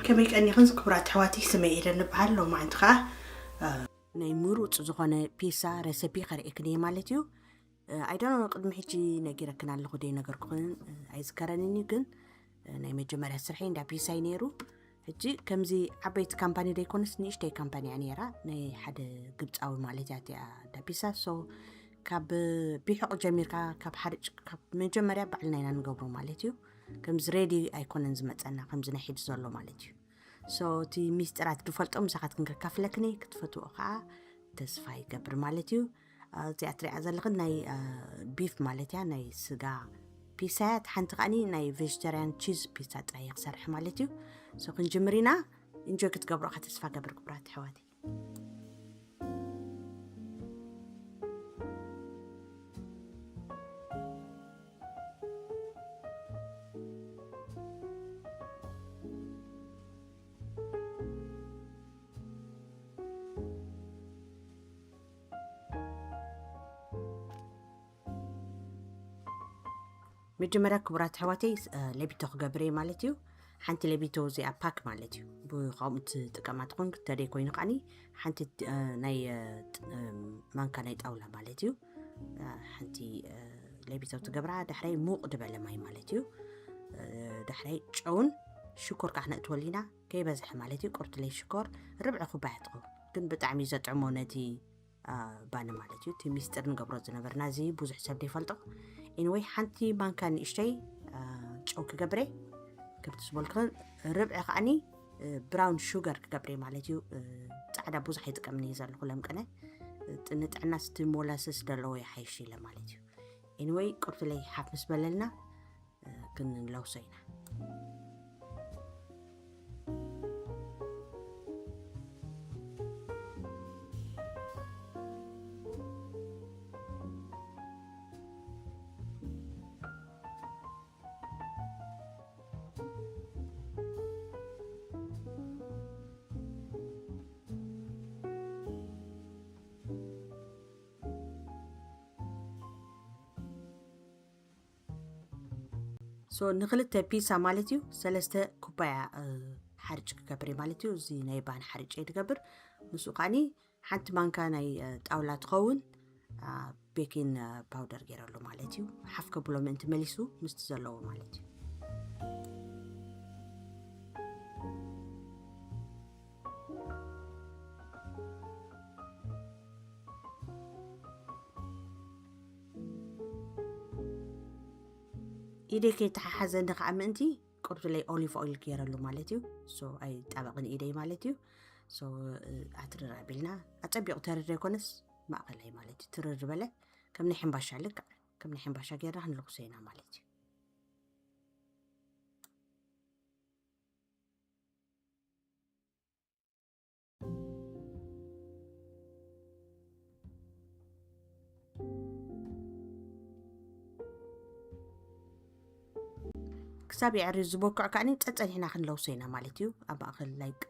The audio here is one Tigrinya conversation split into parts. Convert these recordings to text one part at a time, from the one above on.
ከመይ ቀኒኽን ክቡራት ኣሕዋተይ? ስመይ ኤደን እበሃል። ሎማዓንቲ ኸዓ ናይ ምሩፅ ዝኾነ ፒሳ ረሰፒ ከርእየክን እየ ማለት እዩ። ኣይዶኖ ቅድሚ ሕጂ ነጊረክን ኣለኹ ደይ ነገርኩኽን ኣይዝከረንን እዩ፣ ግን ናይ መጀመርያ ስርሐይ እንዳ ፒሳ እዩ ነይሩ። ሕጂ ከምዚ ዓበይቲ ካምፓኒ ደይኮነስ ንእሽተይ ካምፓኒ እያ ነይራ፣ ናይ ሓደ ግብፃዊ ማለት እያ እቲኣ እንዳ ፒሳ። ሶ ካብ ቢሕቕ ጀሚርካ ካብ ሓርጭ ካብ መጀመርያ ባዕልና ኢና ንገብሮ ማለት እዩ። ከምዚ ሬዲ ኣይኮነን ዝመፀና ከምዚ ናይ ሕጂ ዘሎ ማለት እዩ። ሶ እቲ ሚስጢራት ድፈልጦ ምሳኻትክን ከካፍለክን እየ፣ ክትፈትዎ ከዓ ተስፋ ይገብር ማለት እዩ። እዚኣ ትሪኣ ዘለኽን ናይ ቢፍ ማለት እያ፣ ናይ ስጋ ፒሳ እያ። እቲ ሓንቲ ከዓኒ ናይ ቬጀተርያን ቺዝ ፒሳ ጥራይ እየ ክሰርሕ ማለት እዩ። ሶ ክንጅምር ኢና። ኢንጆይ ክትገብሮ ከ ተስፋ ገብር ክቡራት ኣሕዋተይ። መጀመርያ ክቡራት ኣሕዋተይ፣ እ፣ ሌቢቶ ክገብር እየ ማለት እዩ። ሓንቲ ሌቢቶ እዚኣ ፓክ ማለት እዩ። ብኸምኡ ትጥቀማ ትኾን፣ ተደይ ኮይኑ ከዓኒ ሓንቲ፣ እ፣ ናይ፣ እ፣ ጥ-፣ እ፣ ማንካ ናይ ጣውላ ማለት እዩ። እ፣ ሓንቲ፣ እ፣ ሌቢቶ ትገብራ፣ ዳሕራይ ሙቕ ዝበለ ማይ ማለት እዩ። እ፣ ዳሕራይ ጨውን ሽኮር ከዓ ክነእትወሉ ኢና፣ ከይበዝሐ ማለት እዩ። ቁርትለይ ሽኮር ርብዒ ኩባያ ትኸውን፣ ግን ብጣዕሚ እዩ ዘጥዕሞ ነቲ አ፣ ባኒ ማለት እዩ። እቲ ሚስጥር ንገብሮ ዝነበርና እዚ ብዙሕ ሰብ ዘይፈልጦ። ኤኒወይ፣ ሓንቲ ማንካ ንእሽተይ፣ አ፣ ጨው ክገብረ፣ ከምቲ ዝበልኩኽን ርብዒ ከዓኒ፣ እ፣ ብራውን ሹገር ክገብረ ማለት እዩ። እ፣ ጻዕዳ ብዙሕ ኣይጥቀምን እየ ዘለኹ ለምቅነ። እ፣ ጥ-፣ ንጥዕና ስቲ ሞላሰስ ዘለዎ ይሓይሽ ኢለ ማለት እዩ። ኤኒወይ፣ ቁርትለይ ሓፍ ምስ በለልና፣ እ፣ ክንለውሶ ኢና። ሶ ንክልተ ፒሳ ማለት እዩ ሰለስተ ኩባያ፣ እ፣ ሓርጭ ክገብር እየ ማለት እዩ። እዚ ናይ ባን ሓርጭ እየ ዝገብር። ምስኡ ከዓኒ ሓንቲ ማንካ ናይ፣ እ፣ ጣውላ ትኸውን፣ አ፣ ቤኪን፣ እ፣ ፓውደር ገይረሉ ማለት እዩ። ሓፍ ከብሎ ምእንቲ መሊሱ ምስቲ ዘለዎ ማለት እዩ። ኢደይ ከይተሓሓዘኒ ከዓ ምእንቲ ቁርብለይ ኦሊቭ ኦይል ገይረሉ ማለት እዩ። ሶ ኣይጣበቕን ኢደይ ማለት እዩ። ሶ፣ እ፣ ኣትርር ኣቢልና ኣጸቢቑ ተርር ዘይኮነስ ማእኸላይ ማለት እዩ። ትርር ዝበለ ከም ናይ ሕምባሻ ልክዕ ከም ናይ ሕምባሻ ጌርና ክንልኩሶ ኢና ማለት እዩ። ክሳብ የዕሪ ዝበኩዕ ከዓኒ ጸጸኒሕና ክንለውሶ ኢና ማለት እዩ። ኣብ ማእከል ላይክ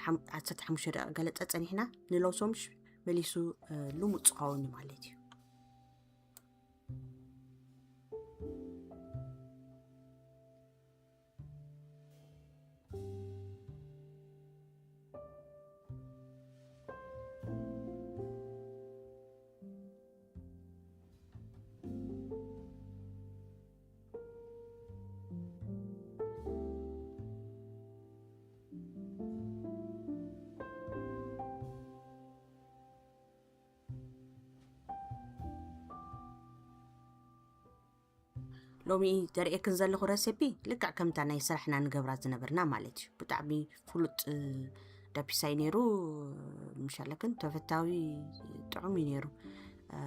ሓም-፣ ዓሰርተ ሓሙሽተ ደቂቕ ገለ ጸጸኒሕና ንለውሶ ምሽ መሊሱ፣ እ፣ ልሙጽ ዝኸውን እዩ ማለት እዩ። ሎሚ ተርእየክን ዘለኹ ረሴፒ ልክዕ ከምታ ናይ ስራሕና ንገብራ ዝነበርና ማለት እዩ። ብጣዕሚ ፍሉጥ፣ እ፣ ዳፒሳይ ነይሩ። ምሻለክን ተፈታዊ ጥዑም እዩ ነይሩ። እ፣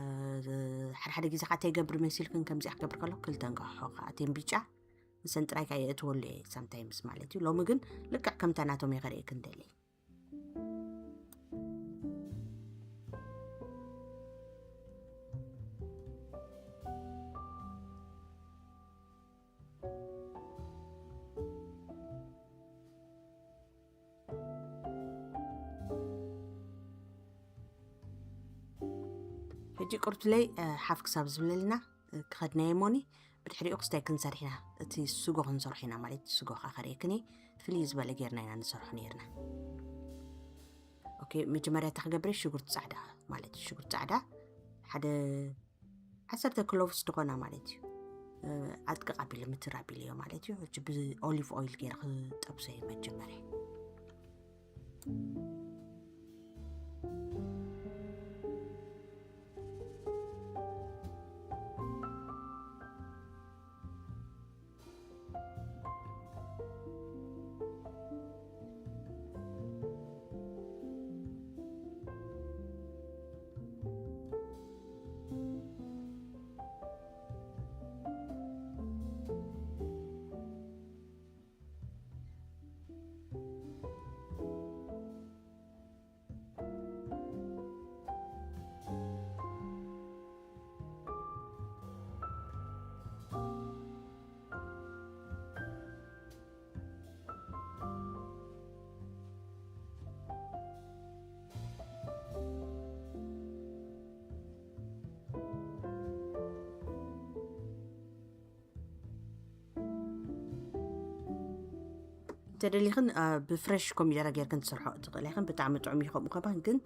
ሓድሓደ ግዜ ከዓ እንታይ ይገብር መሲልክን ከምዚኣ ክገብር ከለኹ ክልተ እንቋሖ ከዓ እተን ቢጫ ምሰን ጥራይ ከዓ የእትወሉ እየ ሳምታይምስ ማለት እዩ። ሎሚ ግን ልክዕ ከምታ ናቶም እየ ከርእየክን ደልየ። ሕጂ ቁርትለይ፣ እ፣ ሓፍ ክሳብ ዝብለልና፣ እ፣ ክኸድና እየ እሞኒ፣ ብድሕሪኡ ክስታይ ክንሰርሕ ኢና። እቲ ስጎ ክንሰርሖ ኢና ማለት እዩ። ስጎ ከዓ ከርእየክን እየ። ፍልይ ዝበለ ጌርና ኢና ንሰርሖ ነርና። ኦኬ፣ መጀመርያ እታ ክገብር ሽጉርቲ ፃዕዳ ማለት እዩ። ሽጉርቲ ፃዕዳ ሓደ ዓሰርተ ክሎቭስ ዝኾና ማለት እዩ። ኣጥቅቕ ኣቢለ ምትር ኣቢለዮ ማለት እዩ። ሕጂ ብኦሊቭ ኦይል ገይረ ክጠብሰ እዩ መጀመርያ። እንተደሊኽን ብፍሬሽ ኮሚደረ ጌርክን ትሰርሖ ትኽእል ኢኽን። ብጣዕሚ ጥዑም እዩ። ከምኡ ከማን ግን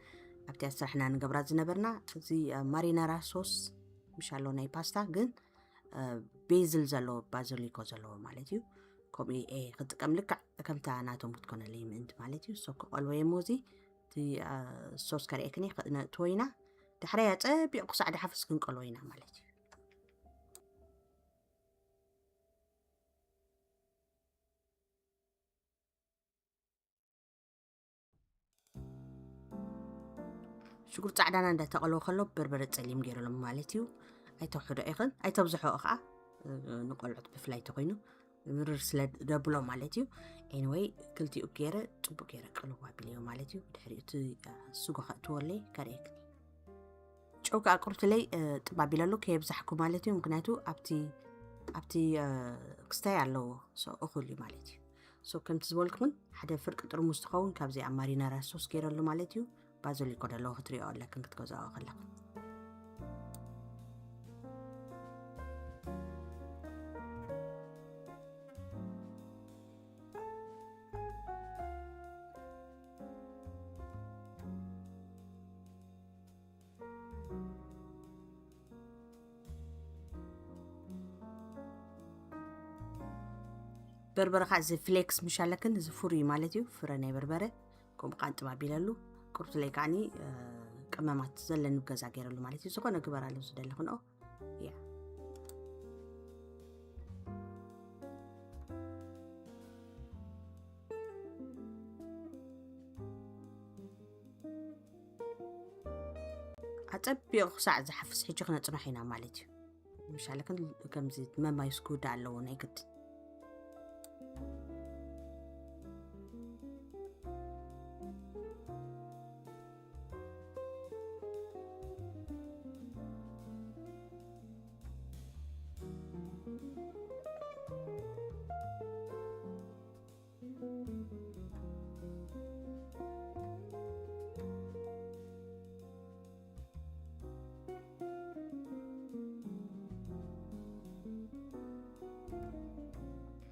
ኣብቲ ስራሕና ንገብራ ዝነበርና እዚ ማሪናራ ሶስ ምሻሎ ናይ ፓስታ ግን ቤዝል ዘለዎ ባዚሊኮ ዘለዎ ማለት እዩ። ከምኡ እየ ክጥቀም ልክዕ ከምታ ናቶም ክትኮነለይ ምእንቲ ማለት እዩ። ሶ ክቐልወ እየ ሞዚ እቲ ሶስ ከርእየክን እየ። ክነእትዎ ኢና። ዳሕራይ ኣጸቢቑ ክሳዕ ድሓፍስ ክንቀልዎ ኢና ማለት እዩ። ሽጉርቲ ጻዕዳና እንዳተቐለወ ከሎ በርበረ ጸሊም ገይረሎም ማለት እዩ። ኣይተውሕዶ ኢኽን ኣይተብዝሖ ከዓ ንቆልዑት ብፍላይ ተኮይኑ ምርር ስለ ደብሎ ማለት እዩ። ኤኒወይ ክልቲኡ ገይረ ጽቡቅ ገይረ ቅልዋ ቢልዮ ማለት እዩ። ድሕሪኡ እቲ ስጎ ከእትወለይ ከርእየክን ጨው ከዓ ቁርትለይ ጥባቢለሉ ከየብዛሕኩ ማለት እዩ። ምክንያቱ ኣብቲ ኣብቲ ክስታይ ኣለዎ እኹል እዩ ማለት እዩ። ሶ ከምቲ ዝበልኩምን ሓደ ፍርቂ ጥርሙዝ ትኸውን ካብዚ ኣብ ማሪናራ ሶስ ገይረሉ ማለት እዩ። ባዞሊኮ ደለዎ ክትሪኦ ኣለክን ክትገዛኦ ከለክን። በርበረ ከዓ እዚ ፍሌክስ ምሽ ኣለክን እዚ ፍሩይ ማለት እዩ። ፍረ ናይ በርበረ ከምኡ ከዓ እንጥባብ ኢለሉ ቁርብትለይ ከዓኒ ቀመማት ዘለኒ ገዛ ገይረሉ ማለት እዩ። ዝኾነ ግበራሉ ዝደሊ ክንኦ እያ። ኣጸቢቑ ክሳዕ ዝሓፍስ ሕጂ ክነጽንሖ ኢና ማለት እዩ። ምሻለ ግን ከምዚ መማይስ ክውዳእ ኣለዎ ናይ ግድ።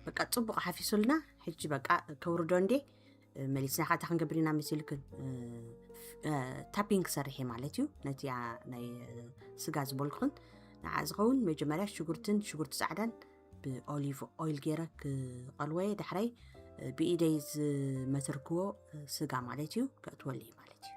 በቃ ጽቡቕ ሓፊሱልና። ሕጂ በቃ ከውርዶ እንዴ መሊስና ካታ ክንገብር ኢና መሲልክን ታፒንግ ክሰርሕ እየ ማለት እዩ። ነቲ ናይ ስጋ ዝበልኩኽን ንዓ ዝኸውን መጀመርያ ሽጉርትን ሽጉርቲ ጻዕዳን ብኦሊቭ ኦይል ገይረ ክቐልወ እየ። ዳሕራይ ብኢደይ ዝመተርክዎ ስጋ ማለት እዩ ከእትወሉ እዩ ማለት እዩ።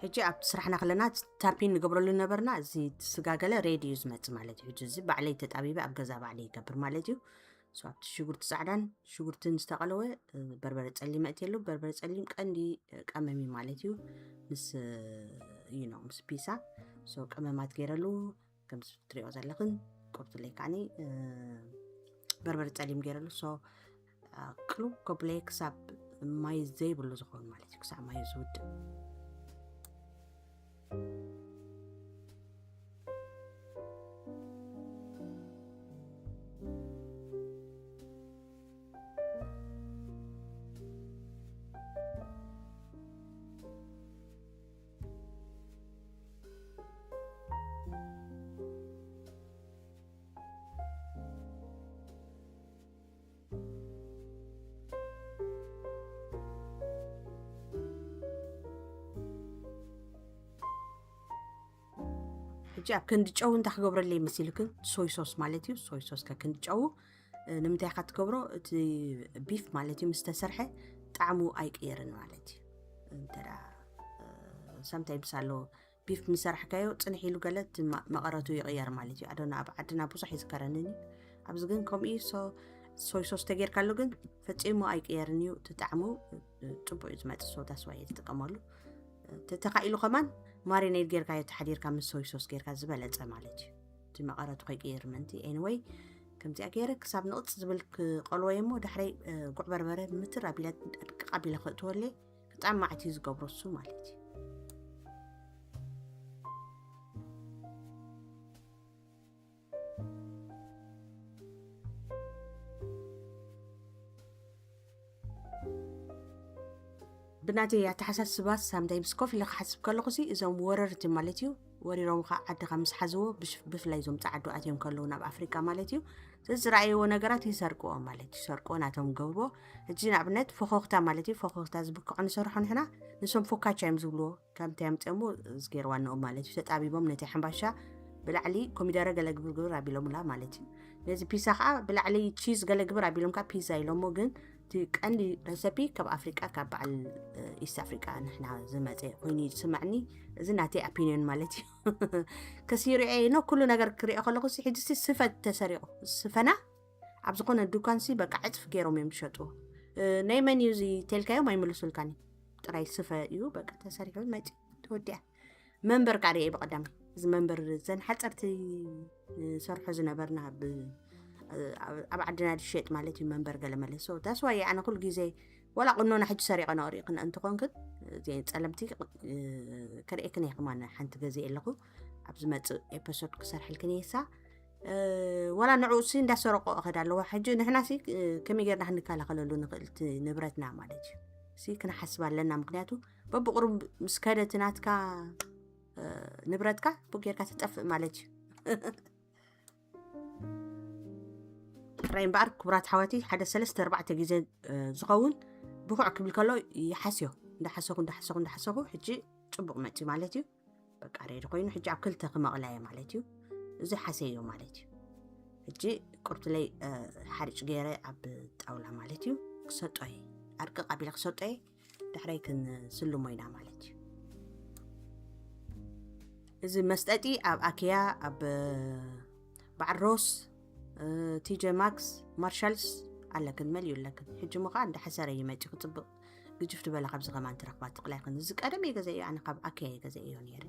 ሕጂ ኣብቲ ስራሕና ከለና ታፒን ንገብረሉ ነበርና። እዚ ስጋ ገለ ሬዲ እዩ ዝመጽእ ማለት እዩ። ሕጂ እዚ ባዕለይ ተጣቢበ ኣብ ገዛ ባዕለይ ይገብር ማለት እዩ። So ኣብቲ ሽጉርቲ ጻዕዳን ሽጉርትን ዝተቐለወ በርበረ ጸሊም መእትየሉ። በርበረ ጸሊም ቀንዲ ቀመሚ ማለት እዩ። ምስ you know ምስ ፒሳ so ቀመማት ገይረሉ ከም ትሪኦ ዘለኽን ቁርትለይ ከዓኒ በርበረ ጸሊም ገይረሉ። So ክሉ ኮብለ ክሳብ ማይ ዘይብሉ ዝኸውን ማለት እዩ። ክሳብ ማይ ዝውድእ። ሕጂ ኣብ ክንዲ ጨው እንታይ ክገብረለይ መሲልክን? ሶይ ሶስ ማለት እዩ። ሶይ ሶስ ከክንዲ ጨው ንምንታይ ኢኻ ትገብሮ? እቲ ቢፍ ማለት እዩ ምስ ተሰርሐ ጣዕሙ ኣይቅየርን ማለት እዩ። እንተ sometimes ኣሎ ቢፍ ምሰርሕካዮ ጽንሕ ኢሉ ገለ እቲ መቐረቱ ይቕየር ማለት እዩ። ኣዶና ኣብ ዓድና ብዙሕ ይዝከረንኒ። ኣብዚ ግን ከምኡ እዩ። ሶይ ሶስ ተጌርካሉ ግን ፈጺሙ ኣይቅየርን እዩ። እቲ ጣዕሙ ጽቡቅ እዩ ዝመጽእ። So that's why እየ ዝጥቀመሉ። ተተኻኢሉ ከማን ማሪኔድ ጌርካዮ ተሓዲርካ ምስ ሶይ ሶስ ጌርካ ዝበለጸ ማለት እዩ። እቲ መቐረቱ ከይቅየር ምእንቲ። Anyway ከምዚኣ ገይረ ክሳብ ንቕጽ ዝብል ክቐልወዮ እሞ ዳሕረይ ጉዕ በርበረ ምትር ኣቢለ ኣድቅቕ ኣቢለ ክእትወለይ ክጣም ማዕት እዩ ዝገብሮ እሱ ማለት እዩ። ብናተይ ኣተሓሳስባ ሳምዳይ ምስ ኮፍ ኢለ ክሓስብ ከለኹ ሲ እዞም ወረርቲ ማለት እዩ ወሪሮም ከዓ ዓድኻ ምስ ሓዝዎ ብፍላይ እዞም ፃዓዱ ኣትዮም ከለዉ ናብ ኣፍሪቃ ማለት እዩ ዝዝረኣየዎ ነገራት ይሰርቅዎ ማለት እዩ ሰርቅዎ ናቶም ገብርዎ ሕጂ ንኣብነት ፎኾኽታ ማለት እዩ ፎኾኽታ ዝብክዖ ንሰርሖ ንሕና ንሶም ፎካቻ እዮም ዝብልዎ ከምቲ ኣምፅኦሞ ዝገይርዋ ንኦም ማለት እዩ ተጣቢቦም ነቲ ሓምባሻ ብላዕሊ ኮሚደረ ገለ ግብር ግብር ኣቢሎምላ ማለት እዩ ነዚ ፒሳ ከዓ ብላዕሊ ቺዝ ገለ ግብር ኣቢሎም ከዓ ፒዛ ኢሎሞ ግን እቲ ቀንዲ ረሰፒ ካብ ኣፍሪቃ ካብ በዓል ኢስት ኣፍሪቃ ንሕና ዝመፀ ኮይኑ ዝስማዕኒ እዚ ናተይ ኣፒኒዮን ማለት እዩ ከሲሩ እየ ኖ ኩሉ ነገር ክሪኦ ከለኩ ሕጂ ስፈ ተሰሪቁ ስፈና ኣብ ዝኾነ ዱካንሲ በቃ ዕፅፍ ገይሮም እዮም ዝሸጡ ናይ መን እዩ እዚ ተልካዮም ኣይምልሱልካኒ ጥራይ ስፈ እዩ በቃ ተሰሪሑ መፂ ተወዲያ መንበር ቃሪ እየ ብቐዳሚ እዚ መንበር ዘን ሓፀርቲ ሰርሖ ዝነበርና ኣብ ዓድና ዝሸጥ ማለት እዩ መንበር ገለ መለሶ that's why ኣነ ኩሉ ግዜ ወላ ቁኖና ሕጂ ሰሪቐ ነቕሪቕን እንትኾንክን እዚአን ፀለምቲ ክርእክን እየ ከማን ሓንቲ ገዜ ኣለኹ ኣብ ዝመፅእ ኤፒሶድ ክሰርሐልክን እየሳ ወላ ንዕኡ ሲ እንዳሰረቆ እኸድ ኣለዋ ሕጂ ንሕና ሲ ከመይ ጌርና ክንከላኸለሉ ንኽእል እቲ ንብረትና ማለት እዩ ሲ ክንሓስብ ኣለና ምክንያቱ በብቁሩብ ምስ ከደ እቲ ናትካ ንብረትካ ቡ ጌርካ ትጠፍእ ማለት እዩ ጥራይ እምበኣር ክቡራት ሓዋቲ ሓደ ሰለስተ ኣርባዕተ ግዜ ዝኸውን ብኩዕ ክብል ከሎ ይሓስዮ እንዳሓሰኹ እንዳሓሰኹ እንዳሓሰኹ ሕጂ ፅቡቕ መፂ ማለት እዩ በቃ ሬዲ ኮይኑ ሕጂ ኣብ ክልተ ክመቕላ እየ ማለት እዩ እዚ ሓሰዮ ማለት እዩ ሕጂ ቁርትለይ ሓሪጭ ገይረ ኣብ ጣውላ ማለት እዩ ክሰጦ እየ ኣርቅቕ ኣቢለ ክሰጦ እየ ዳሕራይ ክንስልሞ ኢና ማለት እዩ እዚ መስጠጢ ኣብ ኣኪያ ኣብ በዓል ሮስ ቲጀ ማክስ ማርሻልስ ኣለክን መሊኡ ኣለክን ሕጂ ሞ ከዓ እንዳሓሰረ ይመፂ ክፅብቕ ግጅፍ ትበላ ካብዚ ከማን ትረኽባ ትቕላይ ኸን እዚ ቀደም እየ ገዛእዮ ኣነ ካብ ኣኪያ እየ ገዛእዮ ነይረ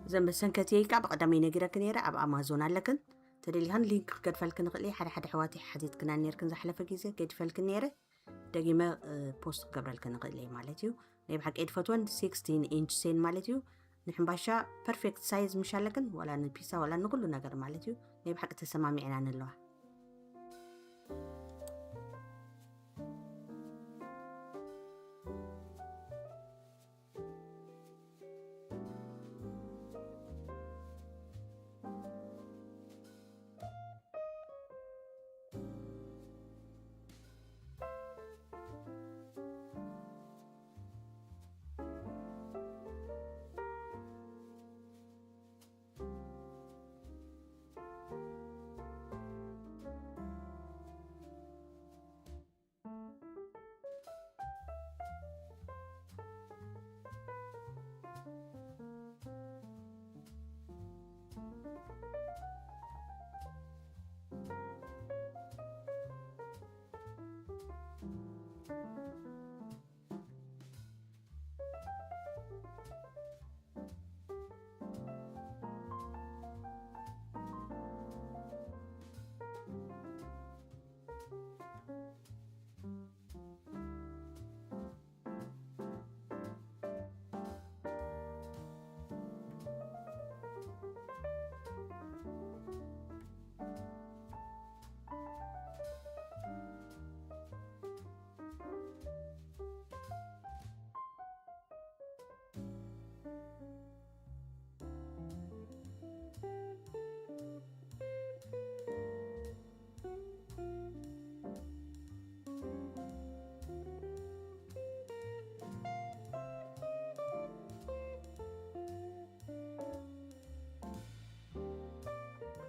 እዘን መሰንከትየ ኢልካ ብቐዳመይ ነጊረክ ነይረ ኣብ ኣማዞን ኣለክን ተደሊኸን ሊንክ ክገድፈልክ ንኽእል ሓደ ሓደ ሕዋት ሓቲትክና ነርክን ዝሓለፈ ግዜ ገድፈልክ ነይረ ደጊመ ፖስት ክገብረልክን ንኽእል እየ ማለት እዩ። ናይ ብሓቂ ድፈትወን ሲክስቲን ኢንች ሴን ማለት እዩ። ንሕምባሻ ፐርፌክት ሳይዝ ምሽ ኣለክን ዋላ ንፒሳ ዋላ ንኩሉ ነገር ማለት እዩ። ናይ ብሓቂ ተሰማሚዕና ንለዋ።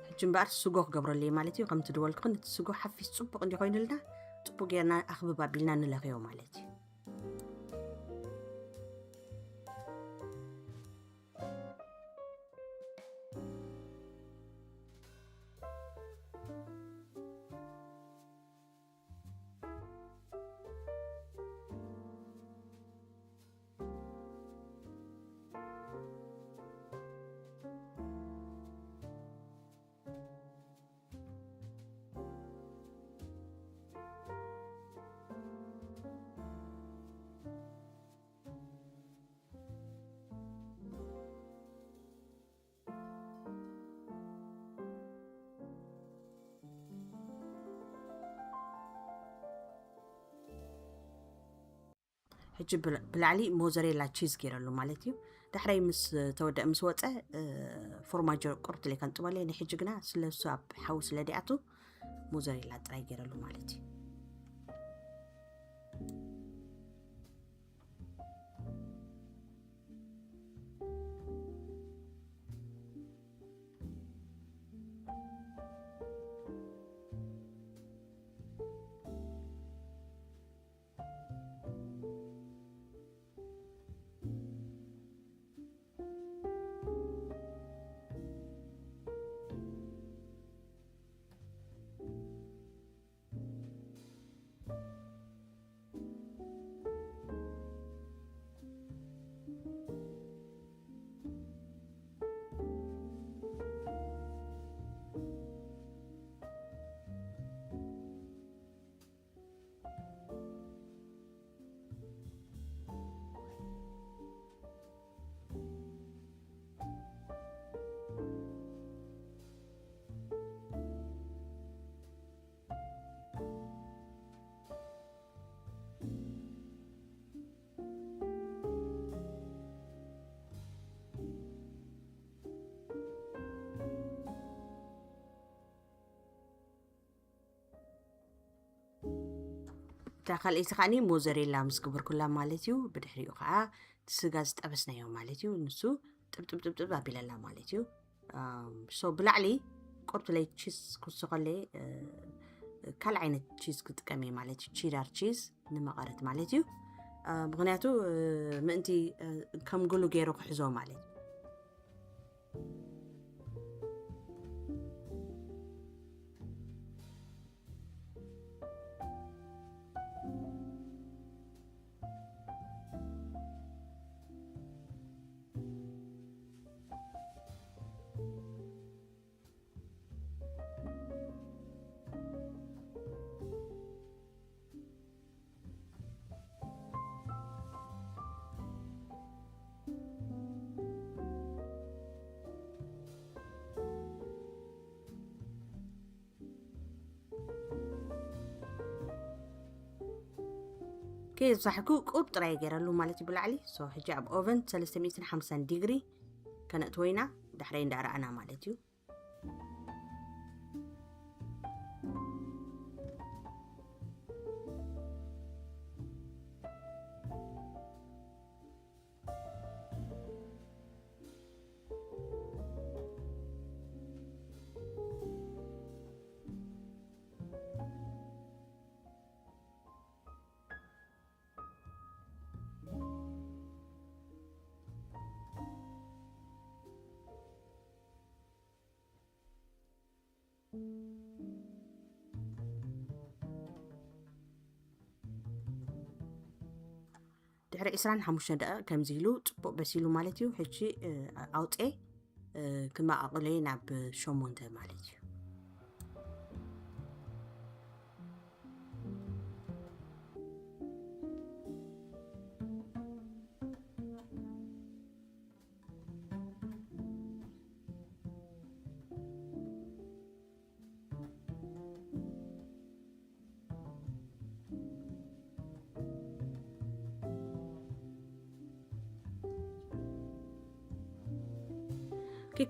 ሕጂ እምበኣር ስጎ ክገብረሉ እየ ማለት እዩ። ከምቲ ድበልኩኽን እቲ ስጎ ሓፊስ ጽቡቕ እንዲ ኮይኑልና ጽቡቕ ጌርና ኣኽብብ ኣቢልና ንለኽዮ ማለት እዩ። ሕጂ ብላዕሊ ሞዘሬላ ቺዝ ገይረሉ ማለት እዩ። ዳሕራይ ምስ ተወደአ ምስ ወፀ ፎርማጆ ቁርት ለይ ከንጥበለ ንሕጂ ግና ስለሱ ኣብ ሓዊ ስለ ዲኣቱ ሞዘሬላ ጥራይ ገይረሉ ማለት እዩ። እታ ካልኣይቲ ከዓኒ ሞዘሬላ ምስ ግበርኩላ ማለት እዩ። ብድሕሪኡ ከዓ እቲ ስጋ ዝጠበስናዮ ማለት እዩ፣ ንሱ ጥብጥብ ጥብጥብ ኣቢለላ ማለት እዩ። ሶ ብላዕሊ ቁርት ለይ ቺዝ ክውስኸለ ካልእ ዓይነት ቺዝ ክጥቀም እየ ማለት እዩ። ቺዳር ቺዝ ንመቐረት ማለት እዩ። ምክንያቱ ምእንቲ ከም ግሉ ገይሩ ክሕዞ ማለት እዩ። ከየብዛሕኩ ቁብ ጥራይ ገይረሉ ማለት እዩ ብላዕሊ። So ሕጂ ኣብ ኦቨን ሰለስተ ሚእትን ሓምሳን ዲግሪ ከነእትዎ ኢና፣ ዳሕራይ እንዳረኣና ማለት እዩ። ድሕሪ ዕስራን ሓሙሽተን ደቂቕ ከምዚ ኢሉ ጽቡቕ በሲሉ ማለት እዩ። ሕጂ ኣውጼ ክመቓቕለይ ናብ ሸሞንተ ማለት እዩ።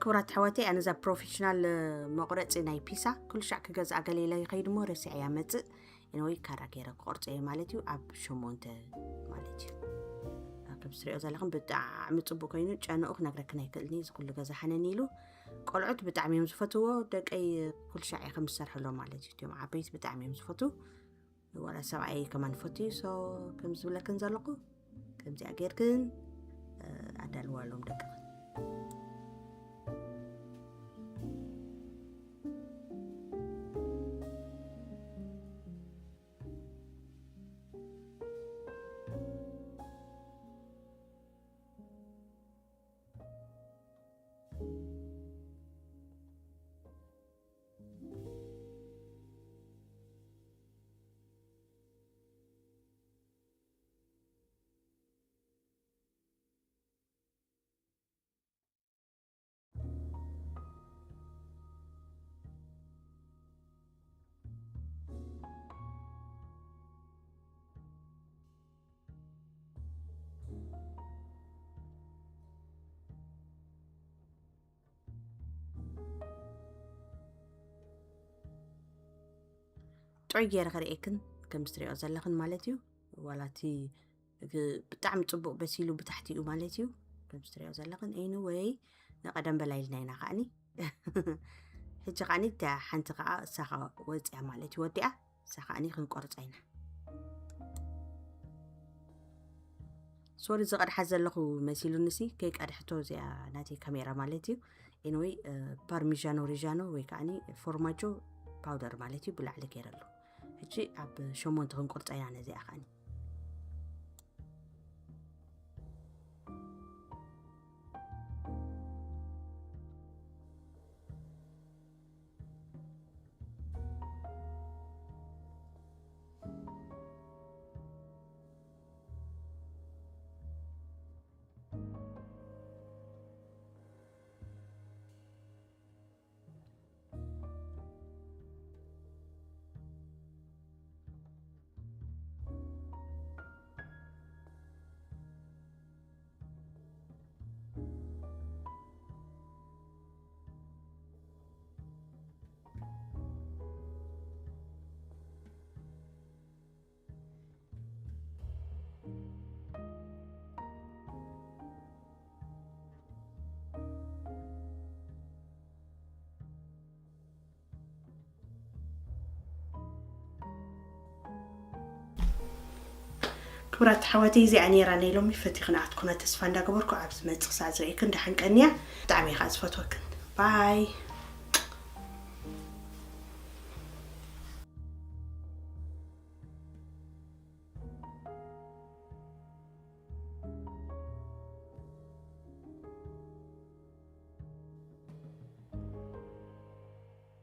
ክቡራት ኣሕዋተይ፣ ኣነ እዛ ፕሮፌሽናል መቑረፂ ናይ ፒሳ ኩሉ ሻዕ ክገዝኣ ገለ ኢለ ይኸይድ እሞ ረሲዐ እያ መፅእ። ኤኒወይ ካራ ገይረ ክቆርፀ እየ ማለት እዩ። ኣብ ሸሞንተ ማለት እዩ። ከም ትሪኦ ዘለኹም ብጣዕሚ ፅቡቅ ኮይኑ ጨንኡ ክነግረክን ኣይክእልን እዩ። እዚ ኩሉ ገዛ ሓነን ኢሉ። ቆልዑት ብጣዕሚ እዮም ዝፈትዎ። ደቀይ ኩሉ ሻዕ እየ ከም ዝሰርሐሎም ማለት እዩ። እቶም ዓበይቲ ብጣዕሚ እዮም ዝፈትዉ። ዋላ ሰብኣይ ከማን ፈትዩ። So ከም ዝብለክን ዘለኹ ከምዚኣ ጌርክን ኣዳልዋሎም ደቅኽን። ጥዑይ ገይረ ከርእየክን ከም ትሪኦ ዘለኽን ማለት እዩ። ዋላ እቲ ግ- ብጣዕሚ ጽቡቕ በሲሉ ብታሕቲ እዩ ማለት እዩ። ከም ትሪኦ ዘለኽን ኤኒወይ ንቐደም በላ ኢልና ኢና ከዓኒ። ሕጂ ከዓኒ እታ ሓንቲ ከዓ እሳ ከዓ ወፂያ ማለት እዩ፣ ወዲኣ። እሳ ከዓኒ ክንቆርፃ ኢና። ሶሪ ዝቐድሓ ዘለኹ መሲሉኒ ሲ ከይቀድሕቶ እዚኣ ናተይ ካሜራ ማለት እዩ። ኤኒወይ ፓርሚጃኖ ሪጃኖ ወይ ከዓኒ ፎርማጆ ፓውደር ማለት እዩ ብላዕሊ ገይረሉ። ሕጂ ኣብ ሸሞንተ ክንቆርፃ ኢና ነዚኣ ከዓኒ። ክቡራት ኣሕዋተይ፣ እዚኣ ነይራ ናይ ሎሚ ፈቲኽንኣ ክትኮና ተስፋ እንዳገበርኩ፣ ኣብ ዝመጽእ ክሳዕ ዝርእየክን ደሓን ቀንያ። ብጣዕሚ እየ ከዓ ዝፈትወክን። ባይ።